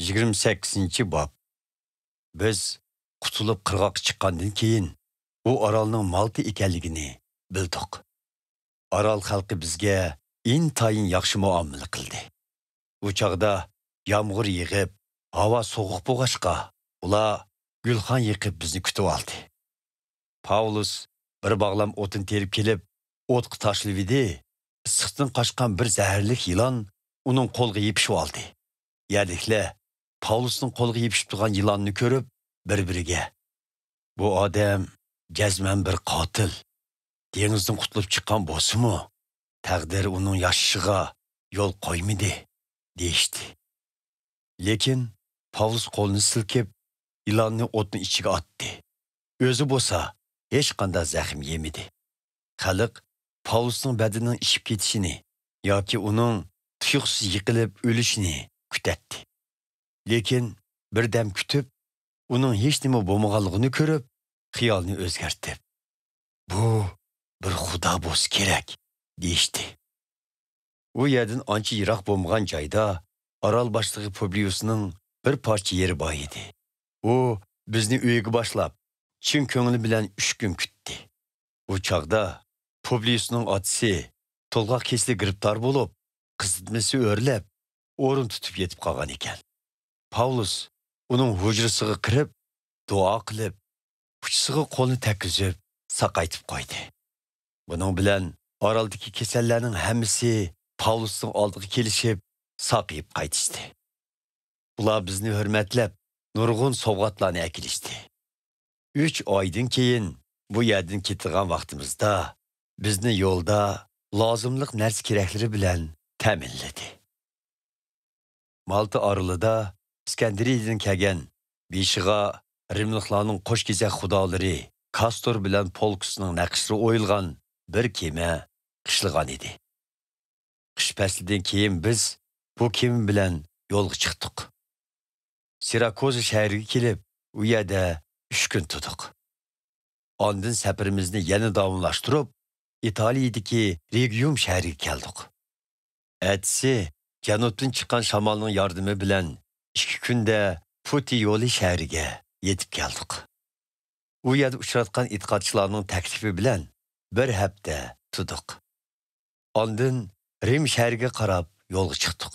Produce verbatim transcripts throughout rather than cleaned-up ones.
يىگىرمە سەككىزىنچى باب. بىز قۇتۇلۇپ قىرغاققا چىققاندىن كېيىن، ئۇ ئارالنىڭ مالتا ئىكەنلىكىنى بىلدۇق. ئارال خەلقى بىزگە ئىنتايىن ياخشى مۇئامىلە قىلدى. ئۇ چاغدا يامغۇر يېغىپ، ھاۋا سوغۇق بولغاچقا، ئۇلار گۈلخان يېقىپ بىزنى كۈتۈۋالدى. پاۋلۇس بىر باغلام ئوتۇن تېرىپ كېلىپ، ئوتقا تاشلىۋىدى. ئىسسىقتىن قاچقان بىر زەھەرلىك يىلان ئۇنىڭ قولىغا يېپىشىۋالدى. يەرلىكلەر پاۋلۇسنىڭ قولىغا يېپىشىپ تۇرغان يىلاننى كۆرۈپ، بىر-بىرىگە، «بۇ ئادەم جەزمەن بىر قاتىل. دېڭىزدىن قۇتۇلۇپ چىققان بولسىمۇ، تەقدىر ئۇنىڭ ياشىشىغا يول قويمىدى» دېيىشتى. لېكىن پاۋلۇس قولىنى سىلكىپ، يىلاننى ئوتنىڭ ئىچىگە ئاتتى. ئۆزى بولسا ھېچقانداق زەخىم يېمىدى. خەلق پاۋلۇسنىڭ بەدىنىنىڭ ئىششىپ كېتىشىنى ياكى ئۇنىڭ تۇيۇقسىز يىقىلىپ ئۆلۈشىنى كۈتەتتى. لېكىن بىردەم كۈتۈپ، ئۇنىڭ ھېچنېمە بولمىغانلىقىنى كۆرۈپ، خىيالىنى ئۆزگەرتىپ، «بۇ بىر خۇدا بولسا كېرەك» دېيىشتى. ئۇ يەردىن ئانچە يىراق بولمىغان جايدا ئارال باشلىقى پۇبلىيۇسنىڭ بىر پارچە يېرى بار ئىدى. ئۇ بىزنى ئۆيىگە باشلاپ، چىن كۆڭلى بىلەن ئۈچ كۈن كۈتتى. ئۇ چاغدا پۇبلىيۇسنىڭ ئاتىسى تولغاق كېسىلى گىرىپتار بولۇپ، قىزىتمىسى ئۆرلەپ، ئورۇن تۇتۇپ يېتىپ قالغان ئىكەن. پاۋلۇس ئۇنىڭ ھۇجرىسىغا كىرىپ، دۇئا قىلىپ، ئۇچىسىغا قولىنى تەگكۈزۈپ، ساقايتىپ قويدى. بۇنىڭ بىلەن ئارالدىكى كېسەللەرنىڭ ھەممىسى پاۋلۇسنىڭ ئالدىغا كېلىشىپ، ساقىيىپ قايتىشتى. ئۇلار بىزنى ھۆرمەتلەپ، نۇرغۇن سوۋغاتلارنى ئەكېلىشتى. ئۈچ ئايدىن كېيىن بۇ يەردىن كېتىدىغان ۋاقتىمىزدا، بىزنى يولدا لازىملىق نەرسە-كېرەكلىرى بىلەن تەمىنلىدى. مالتا ئارىلىدا ئىسكەندىرىيەدىن كەلگەن، بېشىغا رىملىقلارنىڭ قوش كېزەك خۇدالىرى كاستور بىلەن پولكۇسنىڭ نەقىشلىرى ئويۇلغان بىر كېمە قىشلىغان ئىدى. قىش پەسلىدىن كېيىن بىز بۇ كېمە بىلەن يولغا چىقتۇق. سىراكوزا شەھىرىگە كېلىپ، ئۇ يەردە ئۈچ كۈن تۇردۇق. ئاندىن سەپىرىمىزنى يەنە داۋاملاشتۇرۇپ، ئىتالىيىدىكى رېگىيۇم شەھىرىگە كەلدۇق. ئەتىسى جەنۇبتىن چىققان شامالنىڭ ياردىمى بىلەن ئىككى كۈندە پۇتىيولى شەھىرىگە يېتىپ كەلدۇق. ئۇ يەردە ئۇچراتقان ئېتىقادچىلارنىڭ تەكلىپى بىلەن بىر ھەپتە تۇردۇق. ئاندىن رىم شەھىرىگە قاراپ يولغا چىقتۇق.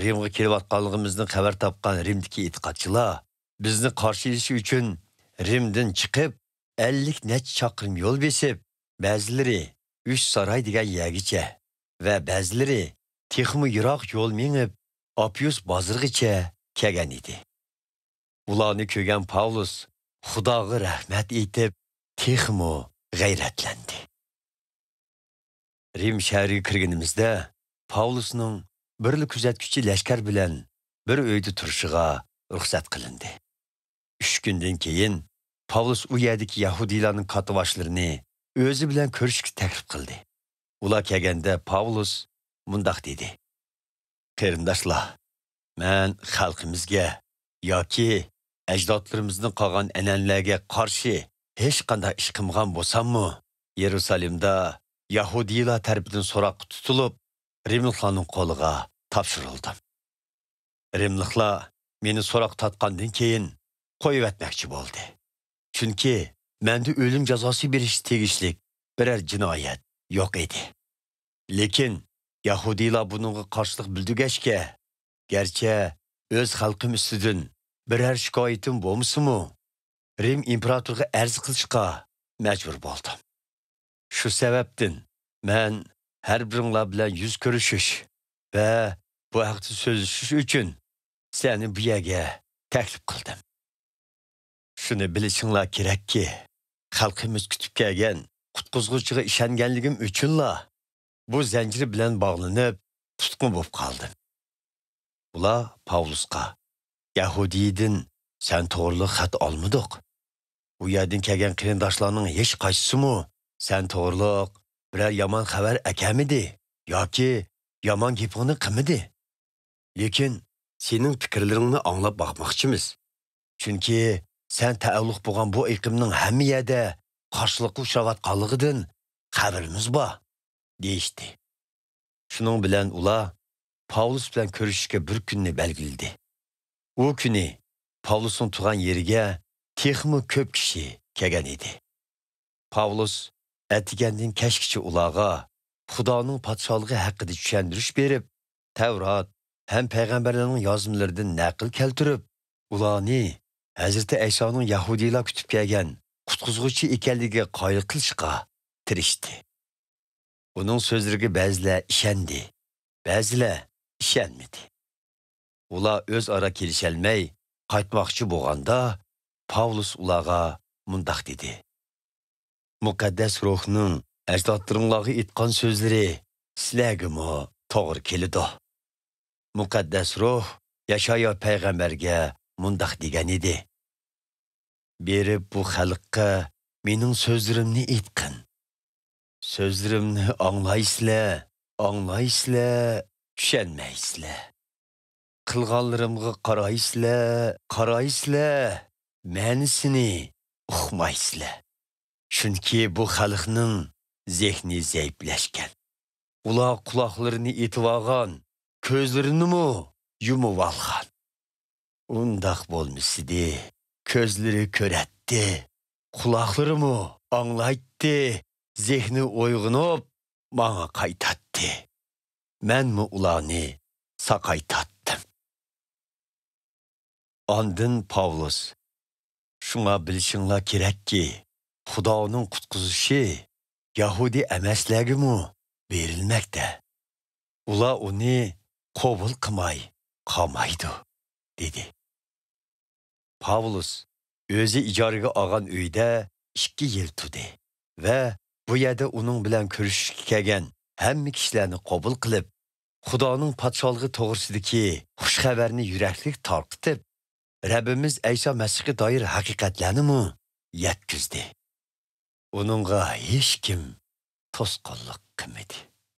رىمغا كېلىۋاتقانلىقىمىزدىن خەۋەر تاپقان رىمدىكى ئېتىقادچىلار بىزنى قارشى ئېلىش ئۈچۈن رىمدىن چىقىپ، ئەللىك نەچچە چاقىرىم يول بېسىپ، بەزىلىرى ئۈچ ساراي دېگەن يەرگىچە ۋە بەزىلىرى تېخىمۇ يىراق يول مېڭىپ، ئاپيۇس بازىرىغىچە كەلگەن ئىدى. ئۇلارنى كۆرگەن پاۋلۇس خۇداغا رەھمەت ئېيتىپ، تېخىمۇ غەيرەتلەندى. رىم شەھىرىگە كىرگىنىمىزدە، پاۋلۇسنىڭ بىرلا كۆزەتكۈچى لەشكەر بىلەن بىر ئۆيدە تۇرۇشىغا رۇخسەت قىلىندى. ئۈچ كۈندىن كېيىن پاۋلۇس ئۇ يەردىكى يەھۇدىيلارنىڭ كاتتىباشلىرىنى ئۆزى بىلەن كۆرۈشۈشكە تەكلىپ قىلدى. ئۇلار كەلگەندە پاۋلۇس مۇنداق دېدى: «قېرىنداشلار، مەن خەلقىمىزگە ياكى ئەجدادلىرىمىزدىن قالغان ئەنئەنىلەرگە قارشى ھېچقانداق ئىش قىلمىغان بولساممۇ، يېرۇسالېمدا يەھۇدىيلار تەرىپىدىن سوراققا تۇتۇلۇپ، رىملىقلارنىڭ قولىغا تاپشۇرۇلدۇم. رىملىقلار مېنى سوراققا تارتقاندىن كېيىن قويۇۋەتمەكچى بولدى. چۈنكى مەندە ئۆلۈم جازاسى بېرىشكە تېگىشلىك بىرەر جىنايەت يوق ئىدى. لېكىن يەھۇدىيلار بۇنىڭغا قارشىلىق بىلدۈرگەچكە، گەرچە ئۆز خەلقىم ئۈستىدىن بىرەر شىكايىتىم بولمىسىمۇ، رىم ئىمپېراتورىغا ئەرز قىلىشقا مەجبۇر بولدۇم. شۇ سەۋەبتىن مەن ھەر بىرىڭلار بىلەن يۈز كۆرۈشۈش ۋە بۇ ھەقتە سۆزلىشىش ئۈچۈن سەنى بۇ يەرگە تەكلىپ قىلدىم. شۇنى بىلىشىڭلار كېرەككى، خەلقىمىز كۈتۈپ كەلگەن قۇتقۇزغۇچىغا ئىشەنگەنلىكىم ئۈچۈنلا بۇ زەنجىر بىلەن باغلىنىپ، تۇتقۇن بولۇپ قالدىم.» ئۇلار پاۋلۇسقا: «يەھۇدىيىدىن سەن توغرۇلۇق خەت ئالمىدۇق. ئۇ يەردىن كەلگەن قېرىنداشلارنىڭ ھېچقايسىسىمۇ سەن توغرۇلۇق بىرەر يامان خەۋەر ئەكەلمىدى ياكى يامان گېپىڭنى قىلمىدى. لېكىن سېنىڭ پىكىرلىرىڭنى ئاڭلاپ باقماقچىمىز. چۈنكى سەن تەئەللۇق بولغان بۇ ئېقىمنىڭ ھەممە يەردە قارشىلىققا ئۇچراۋاتقانلىقىدىن خەۋىرىمىز بار» دېيىشتى. شۇنىڭ بىلەن ئۇلار پاۋلۇس بىلەن كۆرۈشۈشكە بىر كۈننى بەلگىلىدى. ئۇ كۈنى پاۋلۇسنىڭ تۇغان يېرىگە تېخىمۇ كۆپ كىشى كەلگەن ئىدى. پاۋلۇس ئەتىگەندىن كەچكىچە ئۇلارغا خۇدانىڭ پادىشاھلىقى ھەققىدە چۈشەندۈرۈش بېرىپ، تەۋرات ھەم پەيغەمبەرلەرنىڭ يازمىلىرىدىن نەقىل كەلتۈرۈپ، ئۇلارنى ھەزرىتى ئەيسانىڭ يەھۇدىيلار كۈتۈپ كەلگەن قۇتقۇزغۇچى ئىكەنلىكىگە قايىل قىلىشقا تىرىشتى. ئۇنىڭ سۆزلىرىگە بەزىلەر ئىشەندى، بەزىلەر ئىشەنمىدى. ئۇلار ئۆزئارا كېلىشەلمەي قايتماقچى بولغاندا، پاۋلۇس ئۇلارغا مۇنداق دېدى: «مۇقەددەس روھنىڭ ئەجدادلىرىڭلارغا ئېيتقان سۆزلىرى سىلەرگىمۇ توغرا كېلىدۇ. مۇقەددەس روھ ياشايا پەيغەمبەرگە مۇنداق دېگەن ئىدى: بېرىپ بۇ خەلققە مېنىڭ سۆزلىرىمنى ئېيتقىن. سۆزلىرىمنى ئاڭلايسىلەر، ئاڭلايسىلەر، چۈشەنمەيسىلەر. قىلغانلىرىمغا قارايسىلەر، قارايسىلەر، مەنىسىنى ئۇقمايسىلەر. چۈنكى بۇ خەلقنىڭ زېھنى زەئىپلەشكەن. ئۇلار قۇلاقلىرىنى ئېتىۋالغان، كۆزلىرىنىمۇ يۇمۇۋالغان. ئۇنداق بولمىسىدى، كۆزلىرى كۆرەتتى، قۇلاقلىرىمۇ ئاڭلايتتى، زېھنى ئويغىنىپ، ماڭا قايتاتتى. مەنمۇ ئۇلارنى ساقايتاتتىم.» ئاندىن پاۋلۇس: «شۇڭا بىلىشىڭلار كېرەككى، خۇدانىڭ قۇتقۇزۇشى يەھۇدىي ئەمەسلەرگىمۇ بېرىلمەكتە. ئۇلار ئۇنى قوبۇل قىلماي قالمايدۇ» دېدى. پاۋلۇس ئۆزى ئىجارىگە ئالغان ئۆيدە ئىككى يىل تۇردى ۋە بۇ يەردە ئۇنىڭ بىلەن كۆرۈشۈشكە كەلگەن ھەممە كىشىلەرنى قوبۇل قىلىپ، خۇدانىڭ پادىشاھلىقى توغرىسىدىكى خۇش خەۋەرنى يۈرەكلىك تارقىتىپ، رەببىمىز ئەيسا مەسىھقا دائىر ھەقىقەتلەرنىمۇ يەتكۈزدى. ئۇنىڭغا ھېچكىم توسقۇنلۇق قىلمىدى.